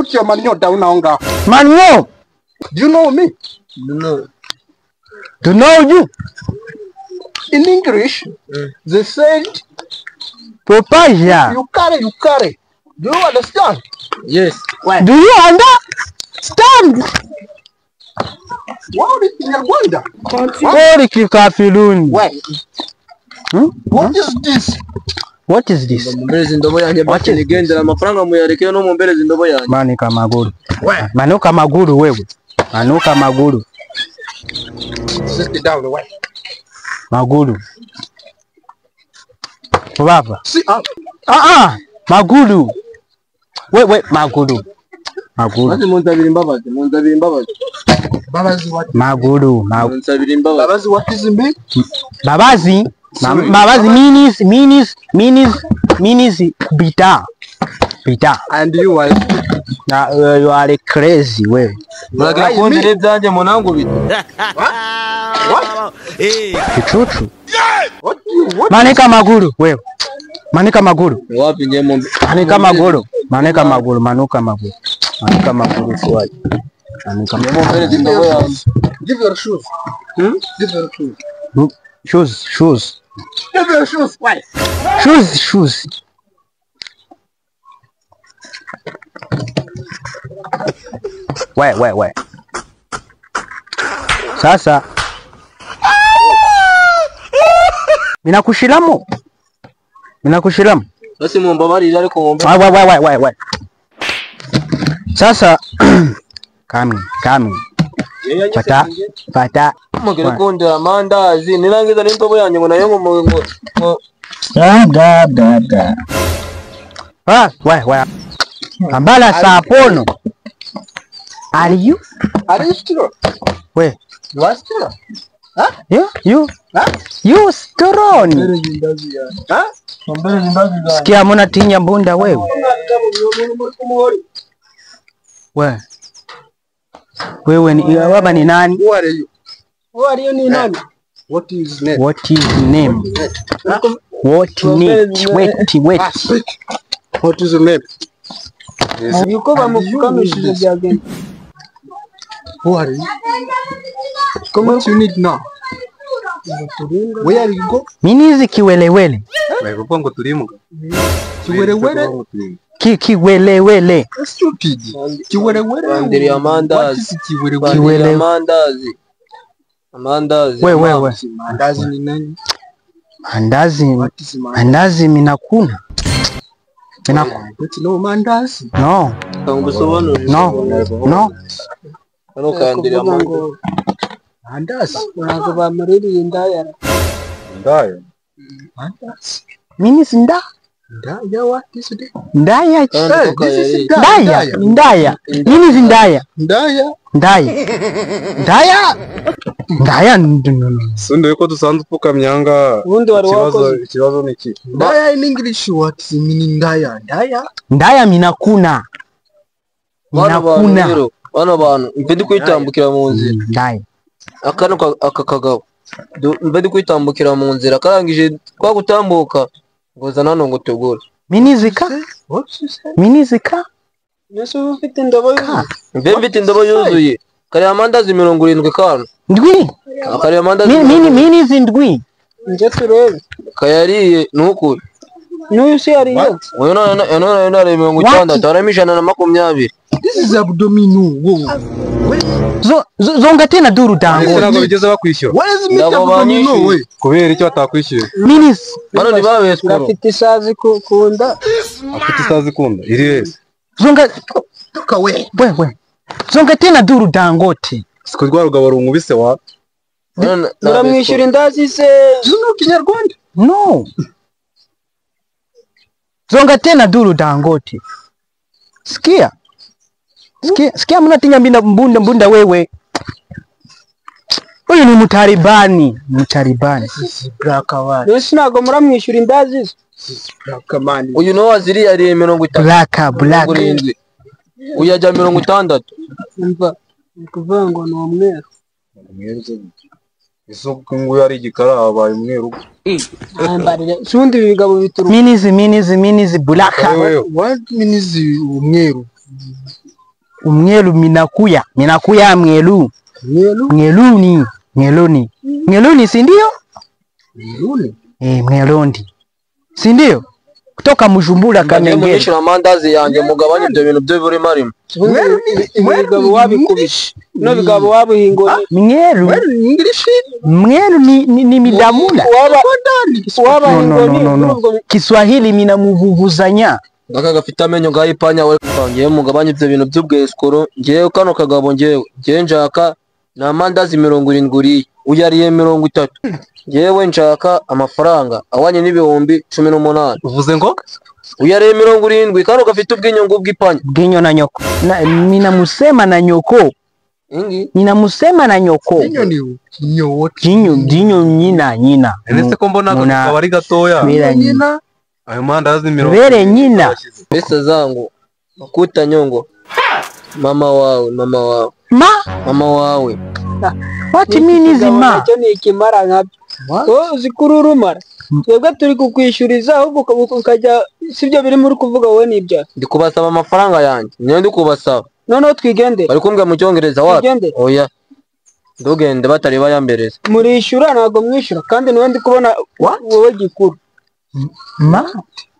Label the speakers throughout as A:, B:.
A: Put your manyo down aho ngaho.
B: Manyo.
A: Do you know me?
C: No.
B: Do know you?
A: In English, they said
B: Popaya.
A: You carry, you carry. Do you understand?
C: Yes.
A: Why?
B: Do you understand?
A: What is Kinyarwanda?
B: What is kafiruni?
A: Why?
B: Hmm?
A: What is this?
B: What is this?
C: Mumbereze indobo yanjye
B: What is
C: nigendera amafaranga muyareke no mumbereze indobo yanjye.
B: Manika maguru.
A: Why?
B: Manuka maguru wewe. Manuka maguru.
A: Sit down, why?
B: Maguru. Baba.
A: See,
B: Ah ah. Maguru. Wait wait maguru. Maguru.
C: Maze munsabira imbabazi, munsabira imbabazi.
A: Babazi what?
B: Maguru.
C: Munsabira imbabazi.
A: Babazi what is me?
B: Babazi. Babazi means means means means bita. Bita.
A: And you are
B: you are crazy wewe.
C: Muragira kundira ibyanjye munangubite.
A: What?
B: Kichuchu.
A: What you what?
B: Manika maguru wewe. Manika maguru.
C: Wapi ngiye mumbe.
B: Manika maguru. Manika maguru, manuka maguru. Manuka maguru swali. Manuka
C: Ngiye mumbereze indobo yanjye.
A: Give your shoes.
C: Hmm?
A: Give your shoes.
B: Shoes, shoes.
A: Give your shoes. Why?
B: Shoes, shoes. We, we, we. Sasa minakushilamu. Minakushilamu.
C: Basi mumbabarire ariko mumbe.
B: We, we, we, we, we. Sasa kami, kami. Fata, fata.
C: Mugire kundira amandazi nirangiza n'indobo yanjye ngo nayo ngo ngo
B: Da, da, da, da. Ah, we, we. Ambala sapono. Are you?
A: Are you still?
B: We.
A: You are still? Huh?
B: You, you.
A: Huh?
B: You strong.
A: Huh?
C: mumbereze imbabazi zanjye.
B: Sikia muna tinya mbunda wewe. We. Wewe ni baba ni nani?
A: Who are you?
D: Who are you ni nani?
A: What is name?
B: What is name? What name? Wait, wait.
A: Speak. What is your name?
D: Yuko bamufukamishije byagenda.
A: Who are you? What you need now? Where you go?
B: Minizi kiwelewele.
E: Bavuga ngo turimuga.
A: Kiwerewere?
B: Kiwelewele.
A: Stupid. Kiwerewere.
C: Bandiriye amandazi.
A: What is kiwerewere?
C: Bandiriye
B: Kiwele.
C: amandazi. Amandazi.
B: We, we, we.
A: Mandazi ni nani?
B: Andazi,
A: What is mandazi?
B: andazi minakuna. Minakuna.
A: But no mandazi.
B: No,
C: Ngusobanurire.
B: no, no.
C: Hano kandiriye
D: Kuvuga
C: amandazi.
D: ngo
A: Mandazi.
D: ntabwo bamuririye indaya.
E: Ndayo.
A: Mandazi.
B: Mini nda.
A: Ndaya what is it?
B: Ndaya.
C: Kandi ko
A: This is
C: kayariye.
B: Ndaya, ndaya. Mini ndaya.
A: Ndaya.
B: Ndaya. Ndaya. Ndaya. No, no.
E: Sunde ko dusanzwe upfukamyanga.
D: Ubundi wari
E: Ikibazo
D: wakoze.
E: ikibazo ni iki?
A: Ndaya in English what is meaning ndaya? Ndaya.
B: Ndaya minakuna.
C: Bano bantu
B: Minakuna.
C: rero, bano bantu mbe ndi kwitambukira mu nzira.
B: Ndaya.
C: Akano aka kagabo. Mbe ndi kwitambukira mu nzira karangije kwa gutambuka ngo zana hano ngo tugure.
B: Minizika.
A: What you say?
B: Minizika.
D: Mbese uba ufite indobo yuzuye.
C: Mbe mfite indobo yuzuye. Kariya amandazi 70 kano.
B: Ndwi.
C: Kariya amandazi
B: Mini mini ndwi.
D: Nje turebe.
C: Kayariye nukuri.
D: N'uyu se yariye.
C: Uyu none none none 60 harimo 120.
A: This is abdominal. Whoa.
B: Zonga tena duru
E: Ese
B: dango.
E: ntabwo bigeze bakwishyura.
A: What is meat
C: Ndabo
A: abdominal?
C: banyishyuye.
A: Wait.
E: Kubera icyo batakwishyuye.
B: Minis.
C: Bano ni babeswa.
D: Afite isazi ku nda.
E: Afite isazi ikunda. Iri wese.
B: Zonga
A: Toka we.
B: wewe. Zonga tena duru dangote.
E: Siko rwa rugabo runkubise wa.
D: Muramwishyura indazi se.
A: Do you know Kinyarwanda?
B: No. Zonga tena duru dangote. Sikia. Sikia, sikia mnatinya mbinda mbunda mbunda wewe. Huyu ni mtaribani, mtaribani.
A: This is black man.
D: Mbese ntabwo muramwishyura indazi se.
A: This is black man.
C: Uyu nawe waziriye ariye 50.
B: Black, black.
C: 70. Uyu ajya 60.
D: Umva. Ni ukuvuga ngo ni umweru.
E: Isuku nguyu ari igikara abaye umweru.
D: Mwambarire. Si ubundi ibi bigabo bituruka.
B: Minizi, minizi, minizi, black.
E: Wewe
A: What means umweru?
B: Umwelu minakuya. Minakuya mwelu.
A: Mwelu?
B: Mweluni. Mweluni. Mweluni si ndio?
A: Mweluni.
B: Mwelundi. Si ndio? Kutoka Mujumbura Kamengere.
C: Mwishyura amandazi yanjye mugabanye ibyo bintu byo buri marimo.
D: Ibigabo wabikubishe. No bigabo wabihingo.
B: Mweru.
A: English.
B: Mweru ni midamula.
D: Waba
B: No. Kiswahili minamuvuvuzanya.
C: Ngaka gafite amenyo gayipanya we ngiye mugabanye ibyo bintu by'ubwesikoro ngiye kano kagabo ngiye nshaka na amandazi 70 uriye uyariye 30 ngewe nshaka amafaranga awanye n'ibihumbi 18
E: uvuze ngo
C: uyariye 70 kano gafite ubwinyungu bw'ipanya
B: bwinyo na nyoko ninamusema na nyoko
C: ingi
B: ninamusema na nyoko
A: Dinyo ni
B: dinyo dinyo nyina nyina
E: ese ko mbona akaba ari gatoya
B: nyina
E: ayo mandazi 70
B: bere nyina
C: pesa zangu makuta nyongo mama wawe mama wawe mama wawe
B: what mean is ma
D: cyo ni ikimara nkabyo wowe uzikururumara twebwe turi kukwishyuriza ahubwo ukajya sibyo biri muri kuvuga wowe nibya
C: ndi kubasaba amafaranga yanjye niyo ndi kubasaba
D: noneho twigendere
C: bari kumbwira mu cyongereza wapi oya ndugende batari bayambereza
D: murishyura ntabwo mwishyura kandi niwe ndi kubona wowe gikuru
B: ma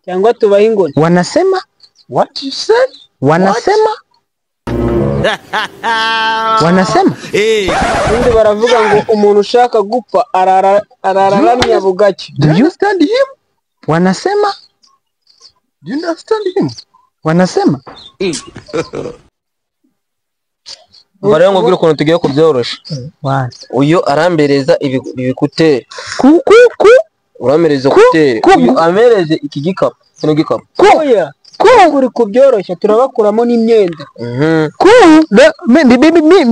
D: cyangwa tubaha ingoni
B: wanasema
A: what you said
B: wanasema wanasema
D: undi baravuga ngo umuntu ushaka gupfa arararamya bugacye.
B: Do you understand him? Wanasema
A: do you understand him?
B: Wanasema
C: Barero ngo bwira ukuntu tugiye kubyorosha. Uyu arambereza ibikuteri.
B: Ku ku ku
C: uramereza kuteri. Uyu amereze iki gikapu. Kino gikapu.
D: Oya. Ku uri kubyoroshya turabakuramo n'imyenda.
B: Ku mi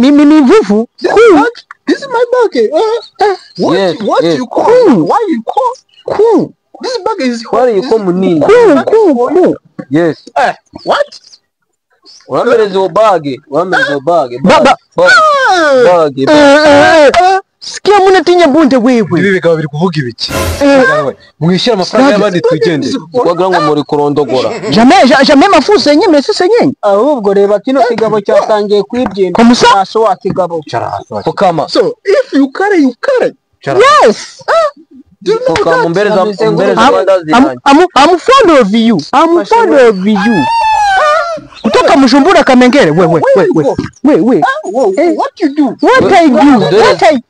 B: mi mvuvu. Ku
A: this is my bag. What you call? Why you call?
B: Ku
A: this bag is
C: why you call munini?
B: Ku ku ku.
C: Yes.
A: What?
C: Uramereza uwo bag, uramereza uwo bag. Bag.
B: Sikia munatinya bunde wewe.
E: Ibi bikaba biri kuvuga ibiki? Mwishyura amafaranga y'abandi twigendere.
C: Wagira ngo muri kurondogora.
B: Jamais mafusa yenye mese yenye.
D: Ahubwo reba kino kigabo cyatangiye kwibyimba. Aso wa kigabo.
C: Fukama.
A: So if you carry you carry.
B: Yes.
C: Fukama mbereza mbereza.
B: I'm fond of you. I'm fond of you. Kutoka Mujumbura Kamengere we we.
A: What you do?
B: What I do?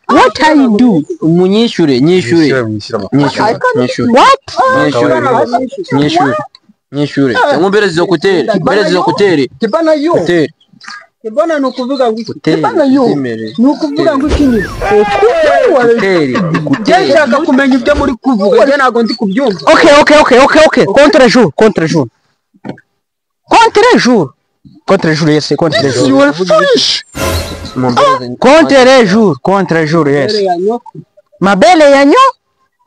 B: What I do?
C: Munyishure nyishure. Nyishure.
B: What?
C: Nyishure. Nyishure. Cyangwa mbereze zo kuteri. Mbereze zo kuteri.
A: Kibana yo.
C: Kuteri.
D: Kibana nukuvuga ngo
C: kibana
D: yo. Nukuvuga ngo iki ni?
C: Kuteri.
D: Kuteri. Nshaka kumenya ibyo muri kuvuga. Njye ntago ndi kubyumva.
B: Okay. Contre jour. Contre jour, yes, contre jour.
A: You are foolish.
B: Contre jour, yes. Mabele ya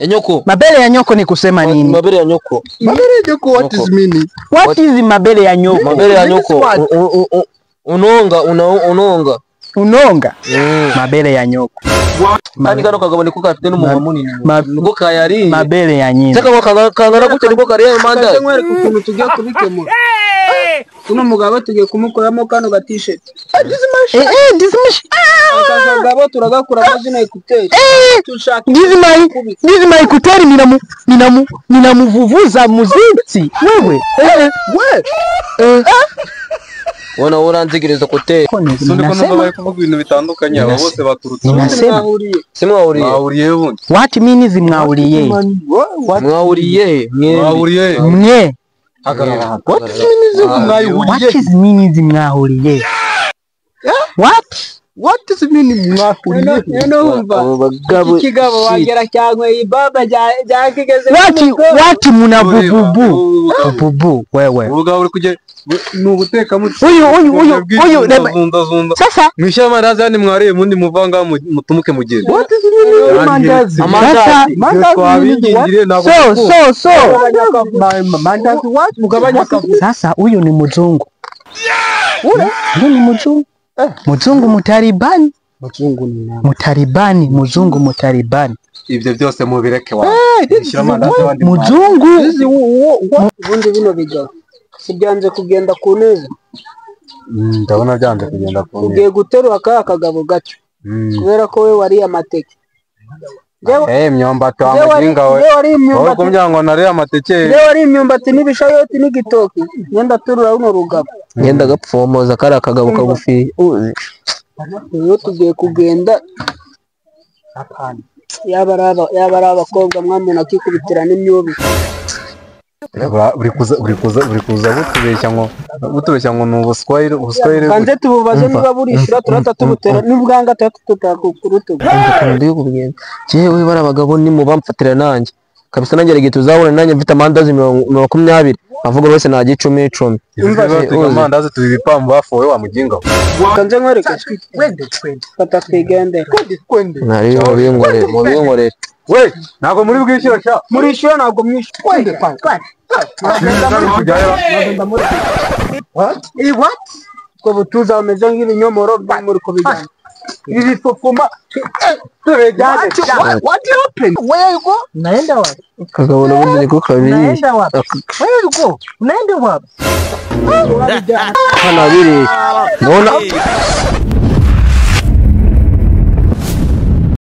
B: nyoko. Mabele ya nyoko ni kusema nini?
C: Mabele ya nyoko.
A: Mabele ya nyoko, what is meaning?
B: What is mabele ya nyoko?
C: Mabele ya nyoko. Unonga, unonga.
B: Unonga. Mabele ya nyoko.
C: Kandi kano kagabo niko gafite n'umunwa munini. Niko kayariye.
B: Mabele ya nyina.
C: Saka kangana gute niko kariye mandazi.
D: Nkwereka ukuntu tugiye kubikemura. Kuno mugabo tugiye kumukoramo kano ga t-shirt.
B: This my
D: Aka kagabo turagakuramo zino ekuteri. Tushaka
B: This my ekuteri ninamuvuvuza muziki. Wewe. We.
C: Wana uranzigiriza kuteri.
E: Sundi ko numva bari kuvuga ibintu bitandukanye aba bose baturutse.
C: Simwahuriye.
E: Mwahuriye bundi.
B: What means mwahuriye?
C: Mwahuriye.
E: Mwahuriye.
B: Mwe.
A: What is means mwahuriye?
B: What is means mwahuriye? What?
A: What is mean mwahuriye?
D: Numva ikigabo wagera cyangwa ibaba byakigeze.
B: What munabububu? Bubu wewe.
E: Ubugabo uri kujye nuguteka mutse.
B: Uyu sasa
E: mwishyura amandazi yani mwariye mundi muvanga mutumuke mugende.
A: What is mean mandazi?
E: Mandazi
B: So
A: mandazi what?
D: Mugabanya kavu.
B: Sasa huyu ni mzungu. Huyu ni mzungu. Mzungu mutaribani.
A: Mzungu ni nani?
B: Mutaribani, mzungu mutaribani.
E: Ibyo byose mubireke wa. Mwishyura amandazi abandi.
B: Mzungu.
D: Ubundi bino bigabo. Sibyanze kugenda ku neza.
E: Ndabona byanze kugenda ku
D: Ugiye guterura ka kagabo gato kubera ko we wariye amateke.
E: Eh, imyumbati wa mujinga we. Wowe kumbwira ngo nariye amateke.
D: Njyewe wariye imyumbati n'ibishayoti n'igitoki, ngenda turura runo rugabo.
C: Ngenda gapfomoza kariya kagabo kagufi.
D: Rero tugiye kugenda. Yaba ari abakobwa mwamuna akikubitira n'imyubi.
E: Buri kuza butubeshya ngo ni ubuswahili.
D: Kanze tububaze niba burishyura turata tubutera n'ubwanga turata tutakurutugu.
C: Jewe bari abagabo ni mu bamfatira nanjye kabisa, nanjye rege tuzabona nanjye mfite amandazi 20 avuga wese najya 10 10.
E: Amandazi tubi ibipambu bafowe wa mujinga.
D: Kanze nkwereke. Fata twigendere.
C: Nari mubinkorere.
E: We, ntabwo muri bwishyura sha.
D: Murishyura ntabwo mwishyura.
A: What? What?
D: Ubwo butuza bumeze nk'ibinyomoro muri kubijyana. Ibi bifufuma.
A: What happened? Where you go?
B: Naenda wapi?
C: Kagabo n'ubundi niko kabiri.
B: Naenda wapi? Where you go? Unaenda wapi?
C: Hano biri. Nona.